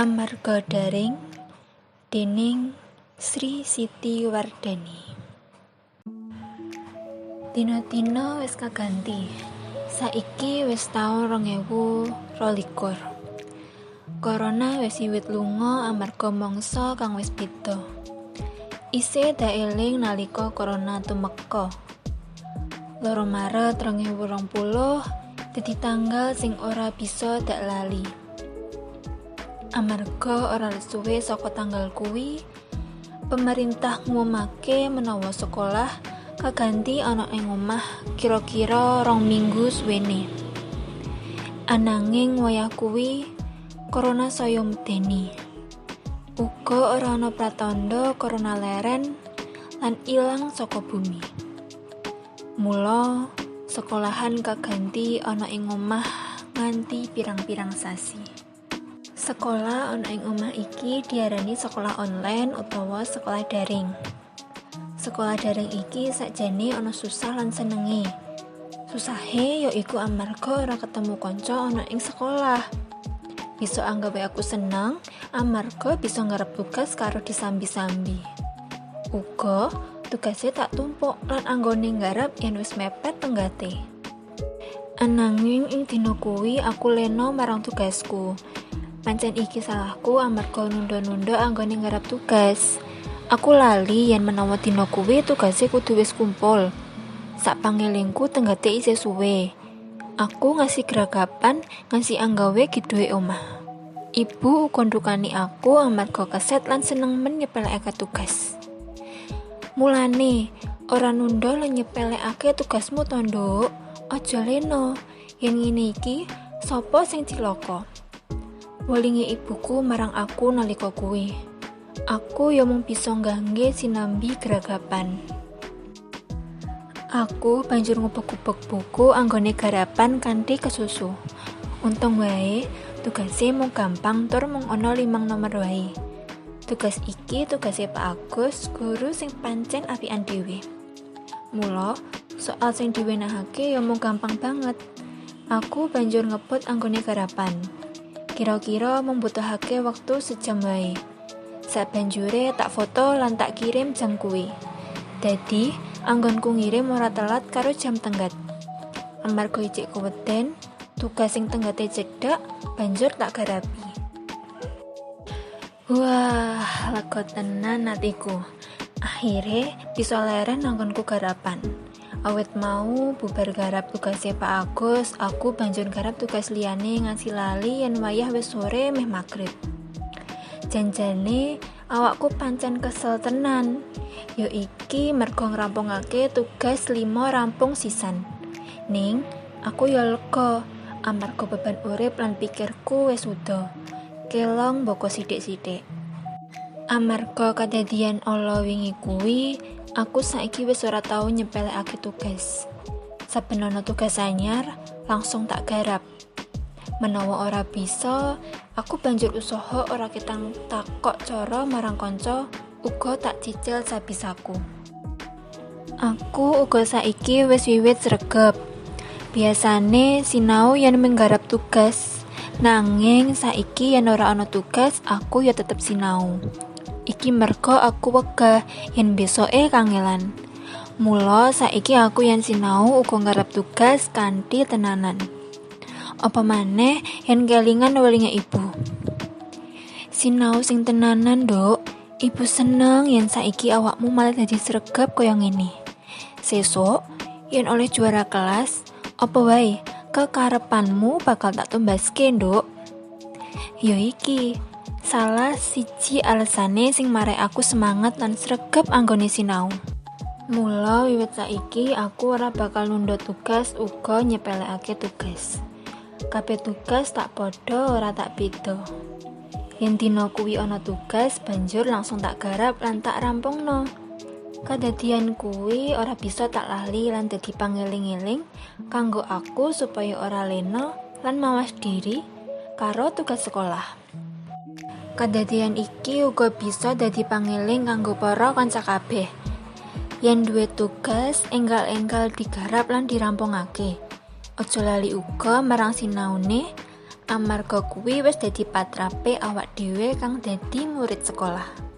Amarga daring dening Sri Siti Wardani. Dina-dina wis kaganti. Saiki wis taun 2022. Corona wis wiwit lunga amarga mangsa kang wis beda. Isih daeling nalika corona tumeka. 2 Maret 2020 dadi tanggal sing ora bisa dak lali. Amarga ora suwe saka tanggal kuwi, pemerintah ngumumake menawa sekolah kaganti ana ing omah kira-kira 2 minggu suwene. Ananging wayah kuwi corona saya medeni. Uga ora ana pratandha corona leren lan ilang saka bumi. Mula sekolahan kaganti ana ing omah nganti pirang-pirang sasi. Sekolah ana ing omah iki diarani sekolah online utawa sekolah daring. Sekolah daring iki sakjane ana susah lan senenge. Susahe ya iku amarga ora ketemu kanca ana ing sekolah. Bisa anggawe aku seneng amarga bisa nggarap tugas karo disambi-sambi. Uga tugase tak tumpuk lan anggone nggarap yen wis mepet tenggate. Ananging ing dina kuwi aku lena marang tugasku. Pancen iki salahku amarga nunda-nunda anggone nggarap tugas. Aku lali yen menawa dina kuwi tugase kudu wis kumpul. Sak pangelingku tenggate isih suwe. Aku ngasih gragapan, ngasih anggawe giduwe omah. Ibu uga ndukani aku amarga keset lan seneng men nyepelekake tugas. Mulane, ora nunda lan nyepelekake tugasmu to, Nduk. Aja lena. Yen ngene iki, sapa sing cilaka? Welinge ibuku marang aku nalika kuwi. Aku ya mung bisa nggangge sinambi gragapan. Aku banjur ngubek-ubek buku anggone garapan kanthi kesusu. Untung wae tugase mung gampang tur mung ana 5 nomor wae. Tugas iki tugase Pak Agus, guru sing pancen apian dhewe. Mula soal sing diwenehake ya mung gampang banget. Aku banjur ngebut anggone garapan. Kira-kira membutuhake wektu sejam wae. Sabanjure tak foto lan tak kirim jam kuwi. Dadi, anggonku ngirim ora telat karo jam tenggat. Amarga ijik keweden, tugas sing tenggate cedhak banjur tak garapi. Wah, lega tenan atiku. Akhire bisa leren anggonku garapan. Awit mau bubar garap tugase Pak Agus, aku banjur garap tugas liyane nganti lali yen wayah wis sore meh magrib. Janjane awakku pancen kesel tenan. Ya iki mergo ngrampungake tugas 5 rampung sisan. Ning aku ya lega amarga beban urip lan pikirku wis uda. Kelong mboko sithik-sithik. Amarga kadadian ala wingi kuwi, aku saiki wis ora tau nyepelekake tugas. Saben ana tugas anyar, langsung tak garap. Menawa ora bisa, aku banjur usaha ora ketang takok cara marang kanca, uga tak cicil sabisaku. Aku uga saiki wis wiwit sregep. Biasane sinau yen menggarap tugas, nanging saiki yen ora ana tugas, aku ya tetep sinau. Iki merga aku wegah yen besoke kangelan. Mula saiki aku yen sinau uga nggarap tugas kanthi tenanan. Apa maneh yen kelingan welinge ibu. Sinau sing tenanan, Nduk. Ibu seneng yen saiki awakmu malah dadi sregep kaya ngene. Sesuk yen oleh juara kelas, apa wae kekarepanmu bakal tak tumbaske, Nduk. Ya iki salah siji alesane sing marai aku semangat lan sregep anggone sinau. Mula wiwit saiki aku ora bakal nunda tugas uga nyepelekake tugas. Kabeh tugas tak padha ora tak beda. Yen dina kuwi ana tugas banjur langsung tak garap lan tak rampungno. Kadadian kuwi ora bisa tak lali lan dadi pangeling-eling kanggo aku supaya ora lena lan mawas diri karo tugas sekolah. Kadadian iki uga bisa dadi pangeling kanggo para kanca kabeh. Yen duwe tugas enggal-enggal digarap lan dirampungake. Aja lali uga marang sinaune Amarga kuwi wis dadi patrape awak dhewe kang dadi murid sekolah.